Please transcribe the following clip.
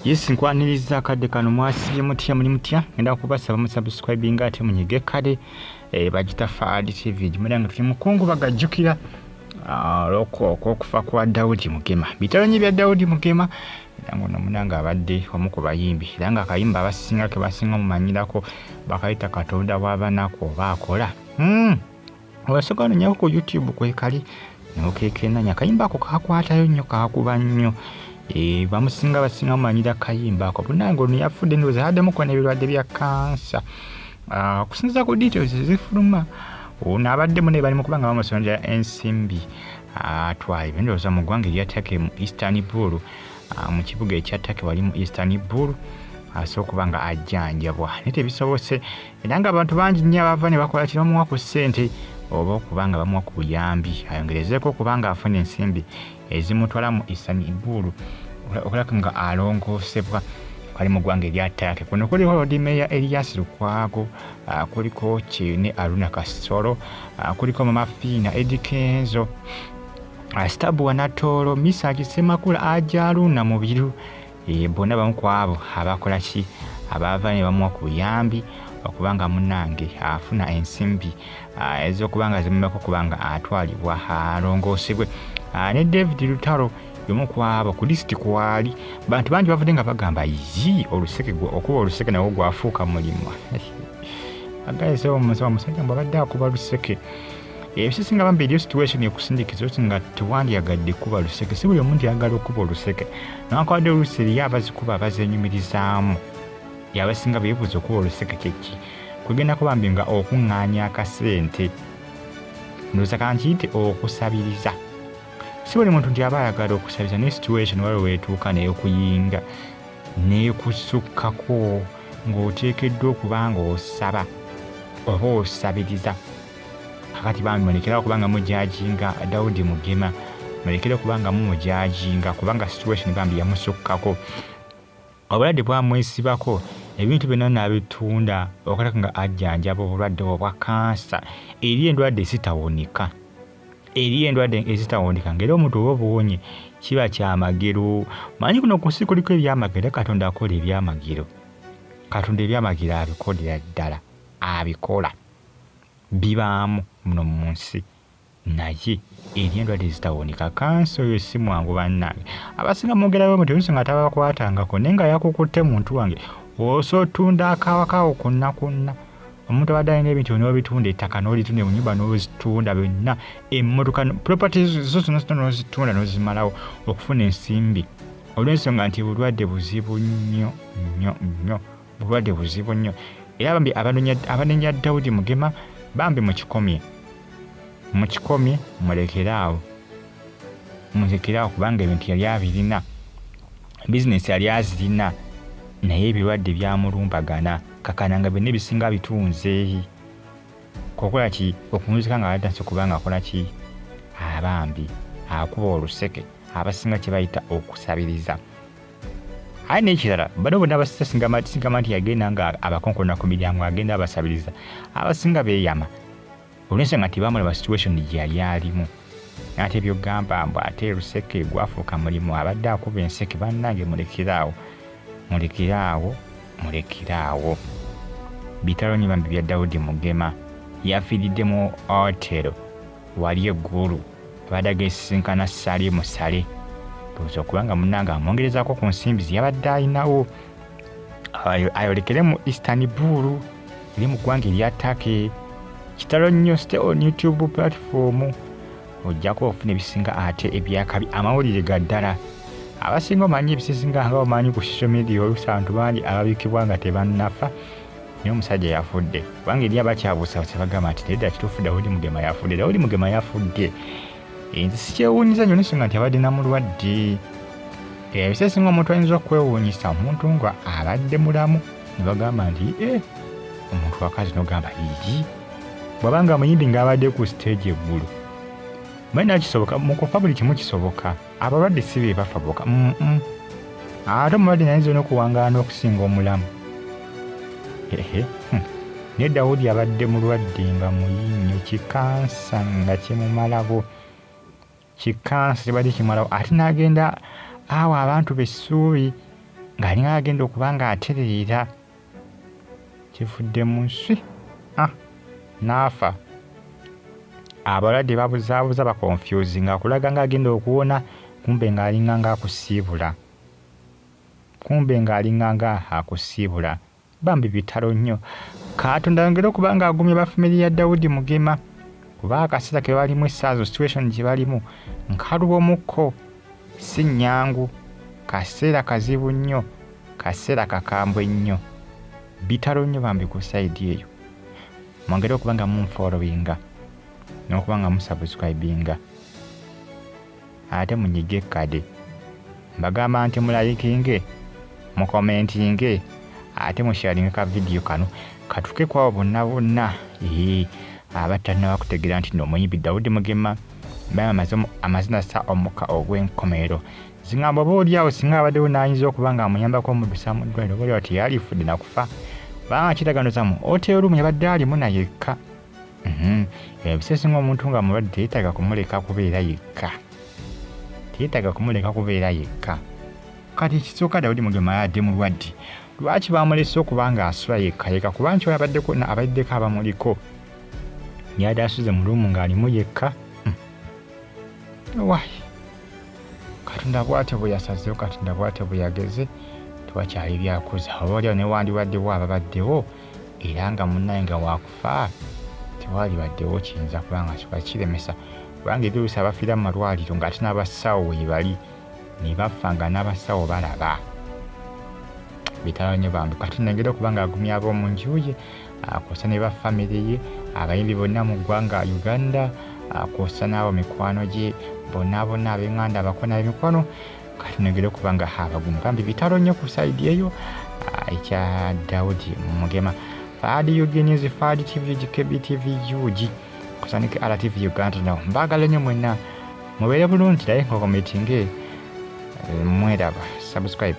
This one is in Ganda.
Yes, nkwaniriza akadde kano. Mwasibye mutya? Muli mutya? Ngenda kubasaba musubscribinga ate munyige kale bagita Faadi TV gimulya nga tuli mukungu bagajjukira olw'okufa kwa Daudi Mugema. Bitalo nnyo bya Daudi Mugema, era nga ono munange abadde omu ku bayimbi, era nga akayimba abasinga ke basinga omumanyirako bakayita Katonda w'abanaku oba akola. Osooka nonyako ku YouTube kwekali nokekenanya akayimba ako, kakwatayo nnyo, kakuba nnyo. Bamusinga basinga mumanyira kayimba ako. Bunange ono yafudde, ndowooza yaddemu n'ebirwadde bya kansa. Okusinziira ku details ezifuluma, ono abaddemu naye bali mu kuba nga bamusondera ensimbi atwalibwe, ndowooza mu ggwanga erya Turkey, mu Istanbul, mu kibuga ekya Turkey wali mu Istanbul, asobola okuba nga ajjanjabwa, naye tebisobose. Era nga abantu bangi nnyo abava ne bakola kye bamuwa ku ssente oba okuba nga bamuwa ku buyambi ayongerezeeko okuba nga afuna ensimbi ezimutwala mu Istanbul okulaba nga alongoosebwa kali mu ggwanga erya Turkey. Kuno kuliko Lord Mayor Elias Lukwago, kuliko Kyene Aruna Kasolo, kuliko Mama Fiina, Eddy Kenzo, Stabua Natoolo, Misaki Ssemakula, Ajaruna Mubiru. Bonna bamu ku abo abakola ki, abaava ne bamuwa ku buyambi okuba nga munnange afuna ensimbi ez'okuba nga zimumako okuba nga atwalibwa alongoosebwe. Ne David Lutalo yomu ku abo ku lisiti kwali. Bantu bangi bavudde nga bagamba yi oluseke, okuba oluseke nawo gwafuuka mulimu. Agayesewo omusajja mbu abadde akuba luseke. Ebisinga bambi eriyo situation ekusindikiza oti nga tewandyagadde kuba luseke. Si buli omuntu yagala okuba oluseke, newankubadde oluusi eriyo abazikuba abazenyumirizaamu. Abasinga beebuuza okuba oluseke kyeki? Kugendako bambi nga okuŋŋaanya akasente, ndowooza kankiyite okusabiriza. Si buli muntu nti aba ayagala okusabiriza, naye situation waliwo weetuuka n'ekuyinga n'ekusukkako ng'oteekeddwa okuba nga osaba oba osabiriza. Kakati bambi mulekere okuba nga mujajinga Daudi Mugema, mulekere okuba nga mumujajinga, kubanga situation bambi yamusukkako. Obulwadde bwamwesibako, ebintu byonna n'abitunda okuleka nga ajjanjaba obulwadde obwa kansa. Eri endwadde ezitawonika, eri endwadde ezitawonika, ng'era omuntu oba obuwonye kiba kyamagero. Manyi kuno ku nsi kuliko ebyamagero. Katonda akola ebyamagero, Katonda ebyamagero abikolera ddala, abikola, bibaamu muno mu nsi, naye eri endwadde ezitawonika. Kansa oyo si mwangu bannange. Abasinga mwogerayo muti oluusi nga tabakwatangako, naye nga yakukutte muntu wange, osa otunda akawakawo konna konna. Omuntu abadde alina ebintu n'obitunda, ettaka n'olitunda, enyumba n'ozitunda, byonna, emmotoka, properties zo zonna zonna n'ozitunda n'ozimalawo okufuna ensimbi, olw'ensonga nti bulwadde buzibu nnyo nnyo nnyo, bulwadde buzibu nnyo. Era bambi abanenya Dawudi Mugema, bambi mukikomye, mukikomye, mulekere awo, mulekere awo, kubanga ebintu yali abirina, bizinesi yali azirina, naye ebirwadde byamulumbagana kakana nga byonna ebisinga bitunze kukola ki, okumuzika nga atandise kubanga akola ki, abambi akuba oluseke, abasinga kye bayita okusabiriza. Aye n'ekirala, bano bonna abasinga sigamba nti yagenda nga abakonkona ku miryango agenda abasabiriza. Abasinga beeyama olw'ensonga nti bamulaba situation gye yali alimu. Ate byogamba mbu ate luseke gwafuuka mulimu, abadde akuba enseke, bannange mulekeraawo, mulekeraawo, mulekeraawo. Bitalo nnyo bambi bya Dawudi Mugema. Yafiiridde mu hotero wali eggulu, abadde agesisinkana Sali Musale, ndowooza okubanga munnange amwongerezaako ku nsimbi ze yabadde ayinawo ayolekere mu Istanbul eri mu ggwanga erya Turkey. Kitalo nnyo. Stay on YouTube platform, ojjako ofuna ebisinga ate ebyakabi, amawulire ga ddala. Abasinga omanyi ebisinga nga omanyi ku social media, oluusi abantu bangi ababikibwa nga tebannafa, naye omusajja yafudde, kubanga eri abakyabuusabuusa bagamba nti nedda, kituufu Dawudi Mugema yafudde? Dawudi Mugema yafudde. Nze sikyewuunyiza nnyo n'ensonga nti abadde namulwadde. Ebiseera ebisinga omuntu ayinza okwewuunyisa omuntu nga abadde mulamu ne bagamba nti e omuntu wakazi, nogamba ii bw'abanga muyimbi ng'abadde ku stage eggulu. Manyi nakisoboka mu kufa, buli kimu kisoboka. Abalwadde si be bafa bokka. Ate omulwadde nayinza n'okuwangaala n'okusinga omulamu. Ehe. Naye Dawudi abadde mulwadde nga muyi nnyo, kikansa nga kimumalabo, kikansa kibadde kimalawo, ate n'agenda awa abantu be essuubi. Ng'alinga agenda okuba nga atereera kivudde mu nsi n'afa. Abalwadde babuzaabuza bakonfyuzi ng'akulaga ng'agenda okuwona, kumbe ng'alinga ng'akusiibula. Kumbe ng'alinga nga akusiibula. Bambi bitalo nnyo. Katonda ayongere okuba ng'agumya bafamily ya Daudi Mugema, kuba akaseera ke balimu essaazo situation gye balimu nkalubo mukko, si nnyangu, kaseera kazibu nnyo, kaseera kakambwe nnyo. Bitalo nnyo bambi ku side eyo. Mwongere okuba nga munfollowinga n'okuba nga musubscribinga, ate munyige ekkade. Mbagamba nti mulikinge, mucommentinge, ate musharinge ka vidiyo kano katuke kwabo bonna bonna abatannaba kutegeera nti nno omuyimbi Daudi Mugema amaze nassa omukka ogw'enkomerero. Zingamba oba oli awo singa abaddewo n'ayinza okuba nga amuyambako omuddusa mu ddwaliro, oba oli awo teyalifudde nakufa, kubanga kiraganoza mu hotel room yabadde alimu na yekka. Ebiseera ebisinga omuntu nga mulwadde teyeetaaga kumuleka kubeera yekka, teyeetaaga kumuleka kubeera yekka. Kati ekisooka, Daudi Mugema yadde mulwadde, lwaki bamulese okuba nga asula yekka yekka? Kuba nti abaddeko abamuliko, yadde asuze mu room ng'alimu yekka. Why? Katonda bw'atyo bwe yasazeewo, Katonda bw'atyo bwe yageze, tewakyali byakuza. Oba oliawo newandibaddewo ababaddewo era nga munnaye nga wakufa, tewalibaddewo kiyinza kuba nga kiba kiremesa, kubanga ebyoluusi abafiira mu malwaliro ng'ate n'abasawo we bali ne bafa nga n'abasawo balaba. Bitalo nnyo bambi. Katonda engeri okuba nga agumya ab'omu nju ye, kwossa ne bafamire ye, abayimbi bonna mu ggwanga Uganda, kwossa n'abo mikwano gye bonna bonna, ab'eŋŋanda, abako n'ab'emikwano. Katonda engeri okuba nga abagumya bambi. Bitalo nnyo ku side eyo ekya Daudi Mugema. Faadi UG News, Faadi TV, GKB TV UG, kusanike RTV Uganda. Nawo mbaagala nnyo mwenna, mubeere bulungi, naye nga commentinge, mweraba, subscribe.